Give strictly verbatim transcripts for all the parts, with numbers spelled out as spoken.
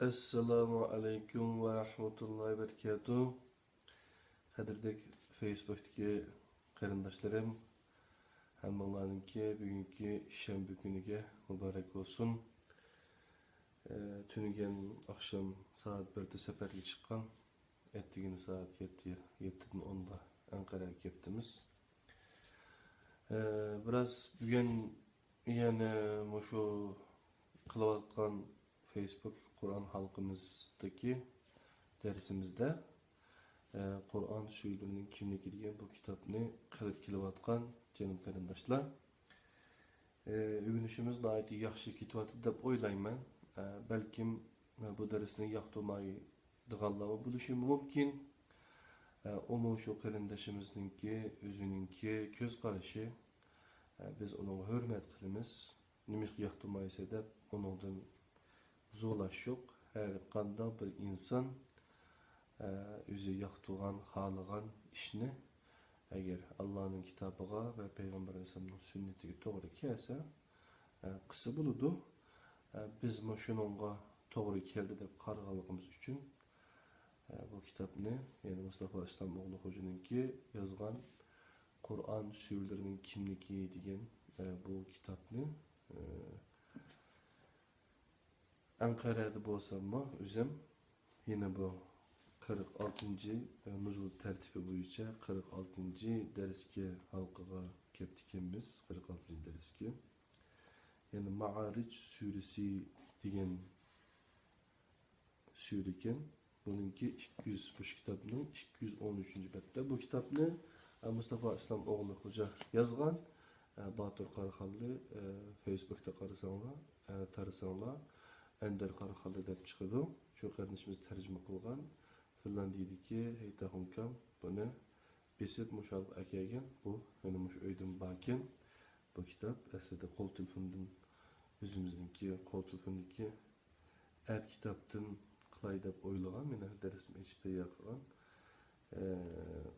ئەسسالامۇ ئەلەيكۇم ۋە رەھمەتۇللاھى ۋە بەرىكاتۇھ. قەدىردىك فېيسبۇكتىكى قېرىنداشلىرىم، ھەممىڭلارنىڭكى بۈگۈنكى شەنبە كۈنىگە مۇبارەك بولسۇن. ئە، تۈنۈگۈن ئاخشام سائەت بىردە سەپەرگە چىققان، ئەتىگىنى سائەت يەتتە، يەتتىدىن ئوندا ئەنقەرەگە كەپتىمىز. ئە، بىراز بۈگۈن يەنە مۇشۇ قىلىۋاتقان فېيسبۇك قۇرئان ھالقىمىزدىكى دەرسىمىزدە، ئە، قۇرئان سۈرىلىرىنىڭ كىملىكى دېگەن بۇ كىتابنى قىلىپ كېلىۋاتقان جېنىم قېرىنداشلار. ئە، ئۆگىنىشىمىز ناھايىتى ياخشى كېتىۋاتىدۇ دەپ ئويلايمەن. ئە، بەلكىم، ئە، بۇ دەرسنى ياقتۇرمايدىغانلارمۇ بولۇشى مۇمكىن. ئە، ئۇمۇ شۇ قېرىندىشىمىزنىڭكى، ئۆزىنىڭكى كۆز قارىشى. ئە، بىز ئۇنىڭغا ھۆرمەت قىلىمىز. نېمىشقا ياقتۇرمايسەن دەپ ئۇنىڭدىن زورلاش يوق. ھەر قانداق بىر ئىنسان، ئە، ئۆزى ياقتۇرغان، خالىغان ئىشنى ئەگەر ئاللانىڭ كىتابىغا ۋە پەيغەمبەر ئەلەيھىسسالامنىڭ سۈننىتىگە توغرا كەلسە، ئە، قىلسا بولىدۇ. ئە، بىزمۇ شۇنىڭغا توغرا كەلدى دەپ قارىغانلىقىمىز ئۈچۈن، ئە، بۇ كىتابنى، يەنى مۇستافا ئىسلام ئوغلى خوجىنىڭكى يازغان قۇرئان سۈرىلىرىنىڭ كىملىكى دېگەن، ئە، بۇ كىتابنى، ئە، ئەنقەرەدە بولساممۇ ئۆزۈم يەنە بۇ قىرىق ئالتىنچى، ئە، نۇزۇل تەرتىپى بويىچە قىرىق ئالتىنچى دەرسكە، ھالقىغا كەپتىكەنمىز، قىرىق ئالتىنچى دەرسكە. يەنى مائارىج سۈرىسى دېگەن سۈرىكەن. بۇنىڭكى ئىككى يۈز، مۇشۇ كىتابنىڭ ئىككى يۈز ئون ئۈچىنچى بەتتە. بۇ كىتابنى، ئە، مۇستافا ئىسلام ئوغلى خوجا يازغان. ئە، باتۇر قاراخانلى، ئە، فېيسبۇكتا قارىساڭلار، ئە، تارىساڭلار، ئەندىر قاراخانلى دەپ چىقىدۇ. شۇ قېرىندىشىمىز تەرجىمە قىلغان. فىنلاندىيىدىكى ھېيتا خۇڭكام بۇنى بېسىپ مۇشۇ ھالغا ئەكەلگەن. بۇ يەنە مۇشۇ ئۆيدىمۇ باركەن. بۇ كىتاب ئەسلىدە قول تېلېفوندىن، ئۆزىمىزنىڭكى قول تېلېفوندىكى ئەپ كىتابتىن قىلاي دەپ ئويلىغان، مېنىڭ دەرسىمنى ئېچىپ تەييار قىلغان. ئە،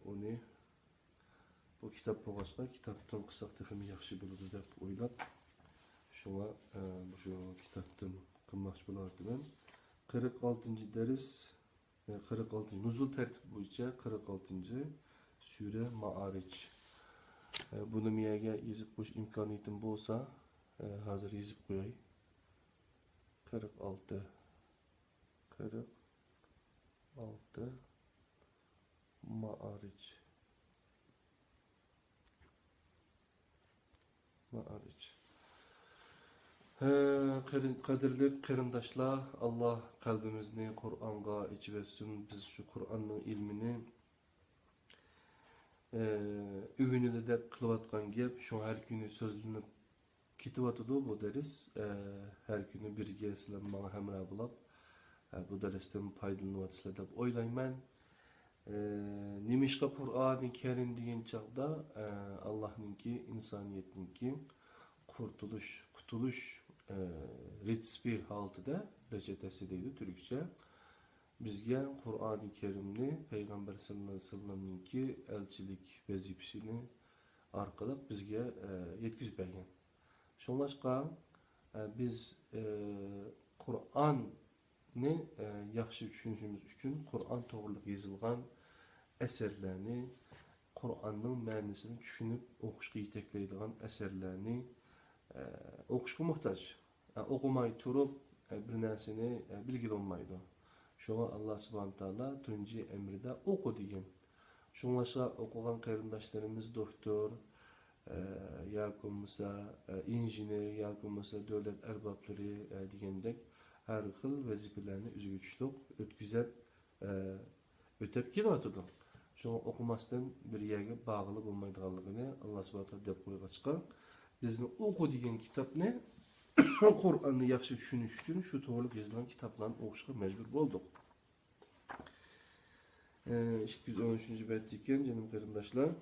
ئۇنى، بۇ كىتاب بولغاچقا، كىتابتىن قىلساق تېخىمۇ ياخشى بولىدۇ دەپ ئويلاپ، شۇڭا، ئە، مۇشۇ كىتابتىن قىلماقچى بولۇۋاتىمەن. قىرىق ئالتىنچى دەرس، ئە، قىرىق ئالتىنچى، نۇزۇل تەرتىپى بويىچە قىرىق ئالتىنچى سۈرە مائارىج. ئە، بۇنى مەيەگە يېزىپ قويۇش ئىمكانىيىتىم بولسا، ئە، ھازىر يېزىپ قوياي. قىرىق ئالتە، قىرىق ئالتە، مائارىج. مائارىج. ھە، قېرىن-، قەدىرلىك قېرىنداشلار، ئاللا قەلبىمىزنى قۇرئانغا ئېچىۋەتسۇن. بىز شۇ قۇرئاننىڭ ئىلمىنى، ئە، ئۆگىنىدۇ دەپ قىلىۋاتقان گەپ، شۇ ھەر كۈنى سۆزلىنىپ كېتىۋاتىدۇ بۇ دەرس. ئە، ھەر كۈنى بىرگە سىلەر ماڭا ھەمراھ بولاپ، ئە، بۇ دەرستىن پايدىلىنىۋاتىسىلەر دەپ ئويلايمەن. ئە، نېمىشقا قۇرئانى كەرىم دېگەن چاغدا، ئە، ئاللانىڭكى، ئىنسانىيەتنىڭكى قۇرتۇلۇش، قۇتۇلۇش، ئە، رېتسېپى ھالىتىدە، رېچېتەسى دەيدۇ تۈركچە. بىزگە قۇرئانى كەرىمنى پەيغەمبەر سەللەللاھۇ ئەلەيھى ۋەسەللەمنىڭكى ئەلچىلىك ۋەزىپىسىنى ئارقىلىق بىزگە، ئە، يەتكۈزۈپ بەرگەن. شۇڭلاشقا، ئە، بىز، ئە، قۇرئاننى، ئە، ياخشى چۈشىنىشىمىز ئۈچۈن قۇرئان توغرىلىق يېزىلغان ئەسەرلەرنى، قۇرئاننىڭ مەنىسىنى چۈشىنىپ ئوقۇشقا يېتەكلەيدىغان ئەسەرلەرنى، ئە، ئوقۇشقا موھتاج. ئە، ئوقۇماي تۇرۇپ، ئە، بىر نەرسىنى، ئە، بىلگىلى بولمايدۇ. شۇڭا ئاللا سۇبھانە تائالا تۇنجى ئەمرىدە ئوقۇ دېگەن. شۇڭلاشقا ئوقۇغان قېرىنداشلىرىمىز دوكتور، ئە، ياكى بولمىسا، ئە، ئىنژېنېر، ياكى بولمىسا دۆلەت ئەربابلىرى، ئە، دېگەندەك ھەر خىل ۋەزىپىلەرنى ئۆزىگە چۈشلۈك ئۆتكۈزۈپ، ئە، ئۆتەپ كېلىۋاتىدۇ. شۇڭا ئوقۇماستىن بىر يەرگە بارغىلى بولمايدىغانلىقىنى ئاللا سۇبھانە تائالا دەپ قويغاچقا، بىزنى ئوقۇ دېگەن كىتابنى، قۇرئاننى ياخشى چۈشىنىش ئۈچۈن شۇ توغرىلىق يېزىلغان كىتابلارنى ئوقۇشقا مەجبۇر بولدۇق. ئىككى يۈز ئون ئۈچىنچى بەت ئىكەن، جېنىم قېرىنداشلار.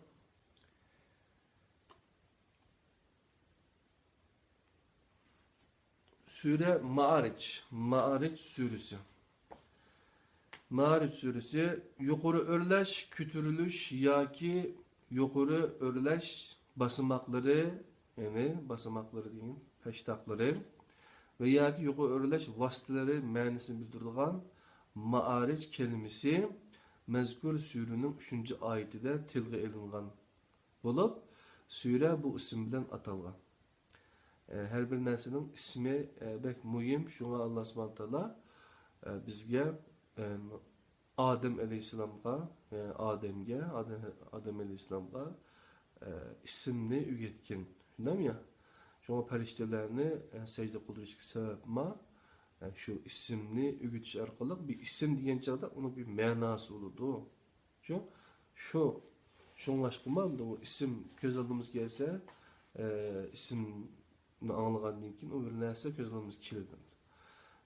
سۈرە مائارىج، مائارىج سۈرىسى. مائارىج سۈرىسى يۇقىرى ئۆرلەش، كۆتۈرۈلۈش ياكى يۇقىرى ئۆرلەش باسماقلىرى، يەنى باسماقلىرى دېگەن پەشتاقلىرى ۋە ياكى يۇقىرى ئۆرلەش ۋاسىتىلىرى مەنىسىنى بىلدۈرىدىغان مائارىج كەلىمىسى مەزكۇر سۈرىنىڭ ئۈچىنچى ئايىتىدە تىلغا ئېلىنغان بولۇپ، سۈرە بۇ ئىسىم بىلەن ئاتالغان. ئە، ھەر بىر نەرسىنىڭ ئىسمى، ئە، بەك مۇھىم. شۇڭا ئاللا سۇبھانە تائالا، ئە، بىزگە، ئە، ئادەم ئەلەيھىسسالامغا، ئە، ئادەمگە، ئادەم، ئادەم ئەلەيھىسسالامغا، ئە، ئىسىمنى ئۆگەتكەن. شۇنداقمۇ يا؟ شۇڭا پەرىشتىلەرنى، ئە، سەجدە قىلدۇرۇشتىكى سەۋەبمۇ، ئە، شۇ ئىسىمنى ئۆگىتىش ئارقىلىق، بىر ئىسىم دېگەن چاغدا ئۇنىڭ بىر مەناسى بولىدۇ. شۇ، شۇ، شۇڭلاشقىمۇ ئەمدى ئۇ ئىسىم كۆز ئالدىمىزغا كەلسە، ئە، ئىسىمنى ئاڭلىغاندىن كېيىن ئۇ بىر نەرسە كۆز ئالدىمىزغا كېلىدۇ.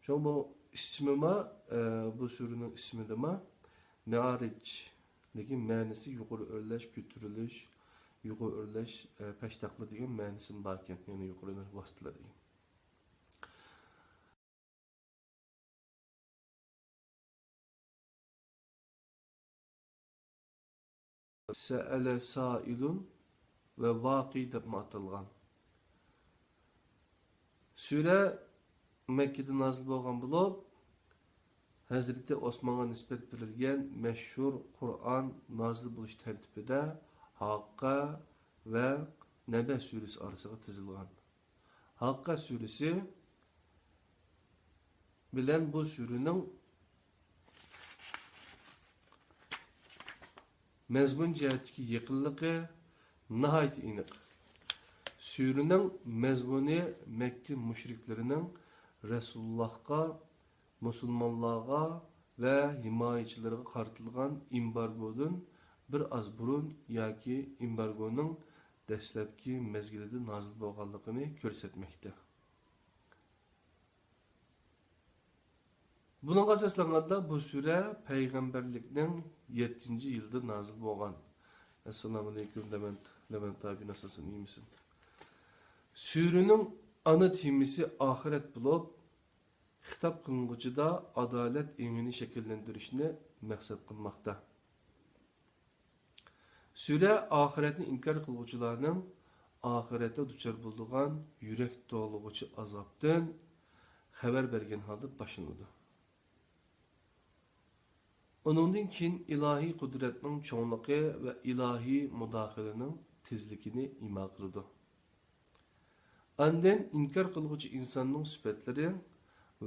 شۇڭا بۇ ئىسمىما، ئە، بۇ سۈرىنىڭ ئىسمىدىما مەئارىج، لېكىن مەنىسى يۇقىرى ئۆرلەش، كۆتۈرۈلۈش، يۇقىرى ئۆرلەش، ئە، پەشتاقلا دېگەن مەنىسىمۇ باركەن، يەنى يۇقىرى ئۆرلەش ۋاسىتىلەر دېگەن. سەئەلە سائىلۇن ۋە ۋاقىئ دەپمۇ ئاتالغان. سۈرە مەككىدە نازىل بولغان بولۇپ، ھەزرىتى ئوسمانغا نىسبەت بېرىلگەن مەشھۇر قۇرئان نازىل بولۇش تەرتىپىدە ھاققە ۋە نەبە سۈرىسى ئارىسىغا تىزىلغان. ھاققە سۈرىسى بىلەن بۇ سۈرىنىڭ مەزمۇن جەھەتتىكى يېقىنلىقى ناھايىتى ئېنىق. سۈرىنىڭ مەزمۇنى مەككە مۇشرىكلىرىنىڭ رەسۇلۇللاھقا، مۇسۇلمانلارغا ۋە ھىمايىچىلىرىغا قارىتىلغان ئېمبارگودىن بىر ئاز بۇرۇن ياكى ئېمبارگونىڭ دەسلەپكى مەزگىلىدە نازىل بولغانلىقىنى كۆرسەتمەكتە. بۇنىڭغا ئاساسلانغاندا، بۇ سۈرە پەيغەمبەرلىكنىڭ يەتتىنچى يىلىدا نازىل بولغان. ئەسسالامۇئەلەيكۇم، لەۋەنت، لەۋەنت ئابىدىن ئاساسەن ئىيمىسىن. سۈرىنىڭ ئانا تېمىسى ئاخىرەت بولۇپ، خىتاب قىلىنغۇچىدا ئادالەت ئېڭىنى شەكىللەندۈرۈشنى مەقسەت قىلماقتا. سۈرە ئاخىرەتنى ئىنكار قىلغۇچىلارنىڭ ئاخىرەتتە دۇچار بولىدىغان يۈرەك توغلىغۇچى ئازابتىن خەۋەر بەرگەن ھالدا باشلىنىدۇ. ئۇنىڭدىن كېيىن ئىلاھىي قۇدرەتنىڭ چوڭلۇقى ۋە ئىلاھىي مۇداخىلىنىڭ تېزلىكىنى ئىما قىلىدۇ. ئاندىن ئىنكار قىلغۇچى ئىنساننىڭ سۈپەتلىرى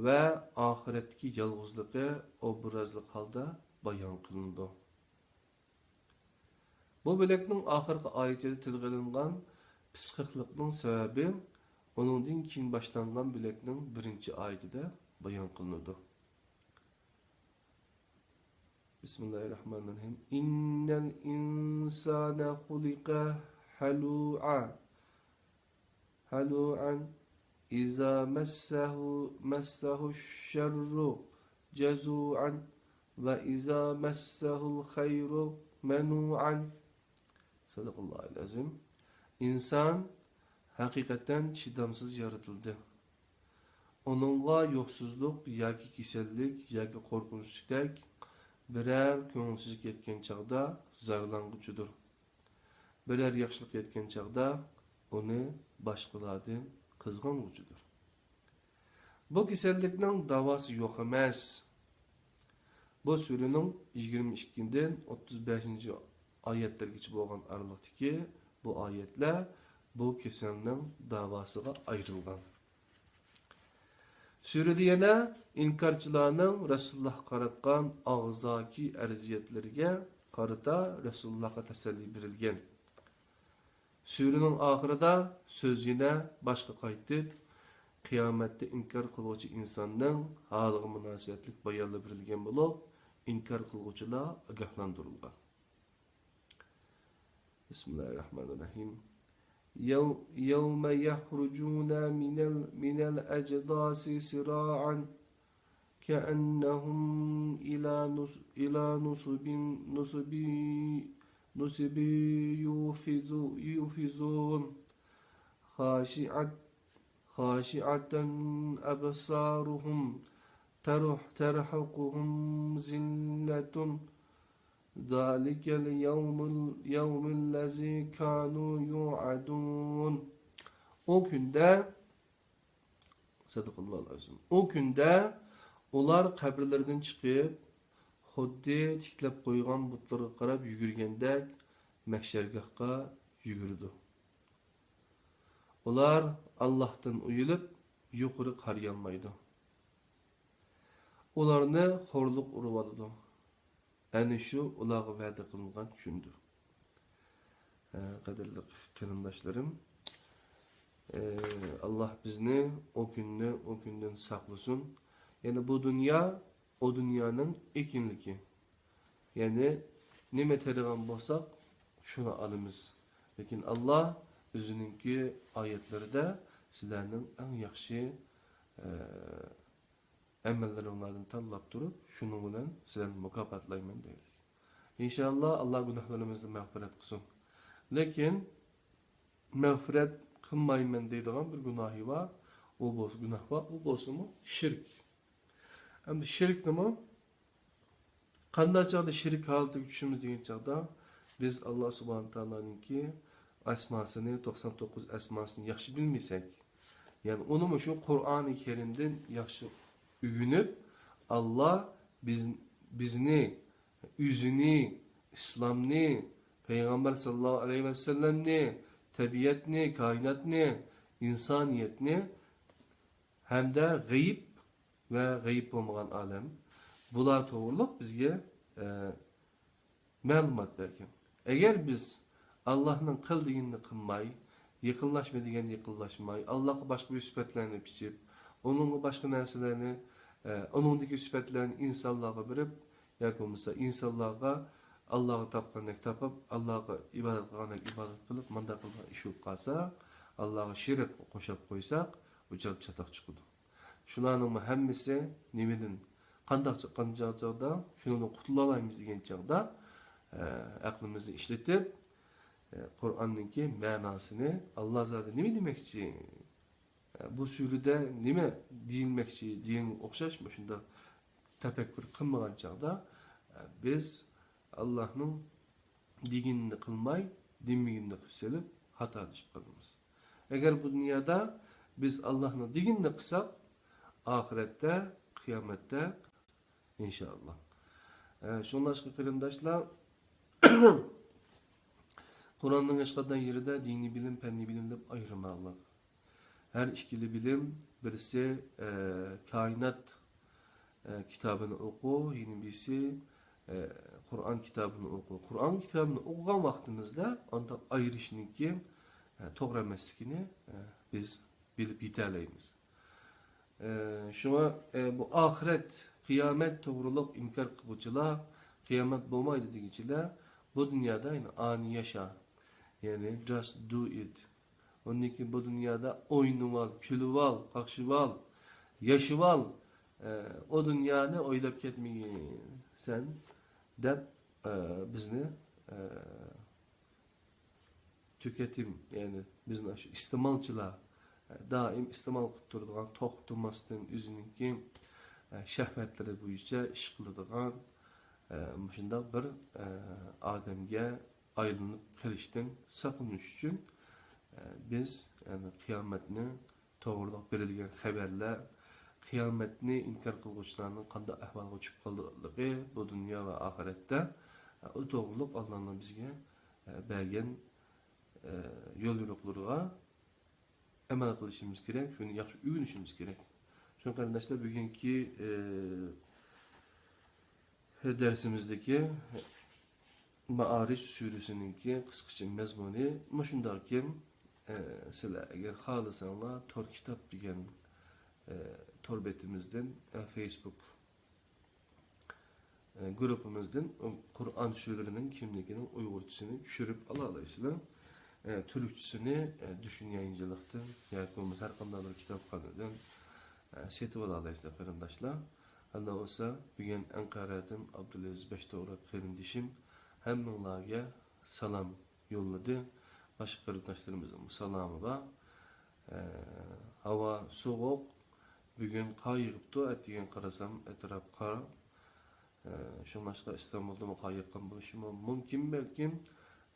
ۋە ئاخىرەتتىكى يالغۇزلۇقى ئوبرازلىق ھالدا بايان قىلىنىدۇ. بۇ بۆلەكنىڭ ئاخىرقى ئايىتىدە تىلغا ئېلىنغان پىسخىكلىقنىڭ سەۋەبى ئۇنىڭدىن كېيىن باشلانغان بۆلەكنىڭ بىرىنچى ئايىتىدە بايان قىلىنىدۇ. بىسمىللاھىررەھمانىررەھىم. إن الإنسان خلق هلوعا. هلوعا إذا مسه، مسه الشر جزوعا وإذا مسه الخير منوعا. صدق الله العظيم. ئىنسان ھەقىقەتەن چىدامسىز يارىتىلدى. ئۇنىڭغا يوقسۇزلۇق ياكى كېسەللىك ياكى قورقۇنچلۇقتەك بىرەر كۆڭۈلسىزلىك يەتكەن چاغدا زارلانغۇچىدۇر. بىرەر ياخشىلىق يەتكەن چاغدا ئۇنى باشقىلاردىن قىزغانغۇچىدۇر. بۇ كېسەللىكنىڭ داۋاسى يوق ئەمەس. بۇ سۈرىنىڭ يىگىرمە ئىككىدىن ئوتتۇز بەشىنچى ئايەتلەرگىچە بولغان ئارىلىقتىكى بۇ ئايەتلەر بۇ كېسەلنىڭ داۋاسىغا ئايرىلغان. سۈرىدە يەنە ئىنكارچىلارنىڭ رەسۇلۇللاھقا قاراتقان ئاغزاكى ئەزىيەتلىرىگە قارىتا رەسۇلۇللاھقا تەسەللى بېرىلگەن. سۈرىنىڭ ئاخىرىدا سۆز يەنە باشقا قايتىپ، قىيامەتتە ئىنكار قىلغۇچى ئىنساننىڭ ھالىغا مۇناسىۋەتلىك بايانلار بېرىلگەن بولۇپ، ئىنكار قىلغۇچىلار ئاگاھلاندۇرۇلغان. بسم الله الرحمن الرحيم. يو-، يوم يخرجون من ال-، من الأجداث سراعا كأنهم إلى نص-، إلى نصب، نصب، نصب يوفض-، يوفضون. خاشعة، خاشعة أبصارهم ترح-، ترهقهم ذلة ذلك اليوم، اليوم الذي كانوا يوعدون. ئۇ كۈندە، سەدىقاللاھۇل ئەزىم. ئۇ كۈندە ئۇلار قەبرىلىرىدىن چىقىپ، خۇددى تىكلەپ قويغان بۇتلىرىغا قاراپ يۈگۈرگەندەك مەھشەرگاھقا يۈگۈرىدۇ. ئۇلار ئاللاھتىن ئۇيىلىپ، يۇقىرى قارىيالمايدۇ. ئۇلارنى خورلۇق ئۇرۇۋالىدۇ. ئەنە شۇ ئۇلارغا ۋەدە قىلىنغان كۈندۇر. ھە، قەدىرلىك قېرىنداشلىرىم، ئى، ئاللاھ بىزنى ئۇ كۈننى، ئۇ كۈندىن ساقلىسۇن. يەنى بۇ دۇنيا، ئۇ دۇنيانىڭ ئېكىنلىكى. يەنى نېمە تېرىغان بولساق، شۇنى ئالىمىز. لېكىن ئاللاھ ئۆزىنىڭكى ئايەتلىرىدە سىلەرنىڭ ئەڭ ياخشى، ئى، ئەمەللىرىڭلاردىن تاللاپ تۇرۇپ، شۇنىڭ بىلەن سىلەرنى مۇكاپاتلايمەن دەيدۇ. ئىنشائاللا، ئاللاھ گۇناھلىرىمىزنى مەغپىرەت قىلسۇن. لېكىن مەغپىرەت قىلمايمەن دەيدىغان بىر گۇناھى بار. ئۇ بولسا گۇناھ بار، ئۇ بولسىمۇ شىرك. ئەمدى شىركنىمۇ قانداق چاغدا شىرك ھالىتىگە چۈشىمىز دېگەن چاغدا، بىز ئاللاھ سۇبھانە تائالانىڭكى ئەسماسىنى، توقسان توققۇز ئەسماسىنى ياخشى بىلمىسەك، يەنى ئۇنىمۇ شۇ قۇرئانى كەرىمدىن ياخشى ئۆگىنىپ، ئاللاھ بىز، بىزنى، ئۆزىنى، ئىسلامنى، پەيغەمبەر ساللاللاھۇ ئەلەيھى ۋەسەللەمنى، تەبىئەتنى، كائىناتنى، ئىنسانىيەتنى ھەمدە غەيىب ۋە غەيىب بولمىغان ئالەم، بۇلار توغرىلىق بىزگە، ئە، مەلۇمات بەرگەن. ئەگەر بىز ئاللاھنىڭ قىل دېگىنىنى قىلماي، يېقىنلاشما دېگەننى يېقىنلاشماي، ئاللاھقا باشقا بىر سۈپەتلەرنى بىچىپ، ئۇنىڭغا باشقا نەرسىلەرنى، ئە، ئۇنىڭدىكى سۈپەتلەرنى ئىنسانلارغا بېرىپ، ياكى بولمىسا ئىنسانلارغا ئاللاھقا تاپقاندەك تاپىپ، ئاللاھقا ئىبادەت قىلغاندەك ئىبادەت قىلىپ، مانداق قىلغان ئىش بولۇپ قالسا، ئاللاھقا شېرىك قوشاپ قويساق، بۇ چاغدا چاتاق چىقىدۇ. شۇلارنىڭمۇ ھەممىسى نېمىدىن، قانداق چىققان چاغدا شۇنىڭدىن قۇتۇلالايمىز دېگەن چاغدا، ئە، ئەقلىمىزنى ئىشلىتىپ، ئە، قۇرئاننىڭكى مەناسىنى، ئاللا زادى نېمە دېمەكچى، ئە، بۇ سۈرىدە نېمە دېيىلمەكچى دېگەنگە ئوخشاش مۇشۇنداق تەپەككۇر قىلمىغان چاغدا، ئە، بىز ئاللانىڭ دېگىنىنى قىلماي، دېمىگىنىنى قىلىپ سېلىپ، خاتا ئادىشىپ قالىمىز. ئەگەر بۇ دۇنيادا بىز ئاللانىڭ دېگىنىنى قىلساق، ئاخىرەتتە، قىيامەتتە، ئىنشائاللا. ئە، شۇڭلاشقا قېرىنداشلار، قۇرئاننىڭ ھېچقانداق يېرىدە دىنىي بىلىم، پەننىي بىلىم دەپ ئايرىماڭلار. ھەر ئىككىلا بىلىم، بىرسى، ئە، كائىنات، ئە، كىتابىنى ئوقۇ، يەنە بىرسى، ئە، قۇرئان كىتابىنى ئوقۇ. قۇرئان كىتابىنى ئوقۇغان ۋاقتىمىزدا ئانداق ئايرىشنىڭكى، ئە، توغرا ئەمەسلىكىنى، ئە، بىز بىلىپ يېتەلەيمىز. ئە، شۇڭا، ئە، بۇ ئاخىرەت، قىيامەت توغرۇلۇق ئىنكار قىلغۇچىلار، قىيامەت بولمايدۇ دېگۈچىلەر بۇ دۇنيادا، يەنى ئانى ياشا، يەنى just do it. ئۇندىن كېيىن بۇ دۇنيادا ئوينىۋال، كۈلۈۋال، قاقشىۋال، ياشىۋال، ئە، ئۇ دۇنيانى ئويلاپ كەتمىگىن سەن، دەپ، ئە، بىزنى، ئە، تۈكەتىم، يەنى بىزنى شۇ ئىستېمالچىلار، ئە، دائىم ئىستېمال قىلىپ تۇرىدىغان، توختىماستىن ئۆزىنىڭكى، ئە، شەھۋەتلىرى بويىچە ئىش قىلىدىغان، ئە، مۇشۇنداق بىر، ئە، ئادەمگە ئايلىنىپ قېلىشتىن ساقلىنىش ئۈچۈن، ئە، بىز، يەنى قىيامەتنى توغرۇلۇق بېرىلگەن خەۋەرلەر، قىيامەتنى ئىنكار قىلغۇچىلارنىڭ قانداق ئەھۋالغا چۈشۈپ قالىدىغانلىقى، بۇ دۇنيا ۋە ئاخىرەتتە، ئە، ئۇ توغرۇلۇق ئاللانىڭ بىزگە، ئە، بەرگەن، ئە، يوليورۇقلىرىغا ئەمەل قىلىشىمىز كېرەك، شۇنى ياخشى ئۆگىنىشىمىز كېرەك. شۇڭا قېرىنداشلار، بۈگۈنكى، ئى، دەرسىمىزدىكى مائارىج سۈرىسىنىڭكى قىسقىچە مەزمۇنى مۇشۇنداقكەن. ئى، سىلەر ئەگەر خالىساڭلار، تور كىتاب دېگەن، ئى، تور بېتىمىزدىن، ئى، فېيسبۇك ئە، گۇرۇپپىمىزدىن قۇرئان سۈرىلىرىنىڭ كىملىكىنىڭ ئۇيغۇرچىسىنى چۈشۈرۈپ ئالالايسىلەر. ئە، تۈركچىسىنى، ئە، دۇشۇن يايىنچىلىقتىن ياكى بولمىسا ھەر قانداق بىر كىتابخانىدىن، ئە، سېتىۋالالايسىلەر، قېرىنداشلار. ئەمدى بولسا بۈگۈن ئەنقەرەدىن ئابدۇلئەزىز بەشتوغرا قېرىندىشىم ھەممىڭلارگە سالام يوللىدى. باشقا قېرىنداشلىرىمىزنىڭمۇ سالامى بار. ئە، ھاۋا سوغۇق. بۈگۈن قار يېغىپتۇ، ئەتىگەن قارىسام ئەتراپ قار. ئە، شۇڭلاشقا ئىستانبۇلدىمۇ قار يېغقان بولۇشىمۇ مۇمكىن بەلكىم.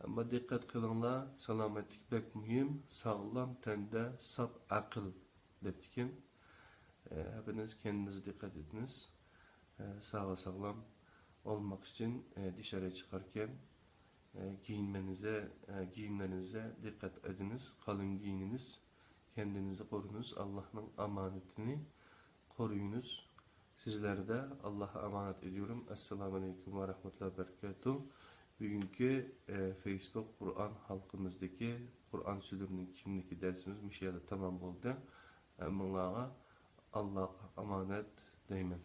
ئەمما دىققەت قىلىڭلار، سالامەتلىك بەك مۇھىم، ساغلام تەندە ساپ ئەقىل، دەپتىكەن. Ee, hepiniz kendinize dikkat ediniz. Ee, sağ ve sağlam olmak için e, dışarıya çıkarken e, giyinmenize, e, giyimlerinize dikkat ediniz. Kalın giyininiz. Kendinizi korunuz. Allah'ın amanetini koruyunuz. Sizleri de Allah'a emanet ediyorum. Esselamu Aleyküm ve Rahmetullahi ve Berekatuhu. Bugünkü e, Facebook Kur'an halkımızdaki Kur'an sürümünün kimligi dersimiz bu yerde tamam oldu. Ee, مۇشۇلارغا ئاللاغا ئامانەت دەيمەن.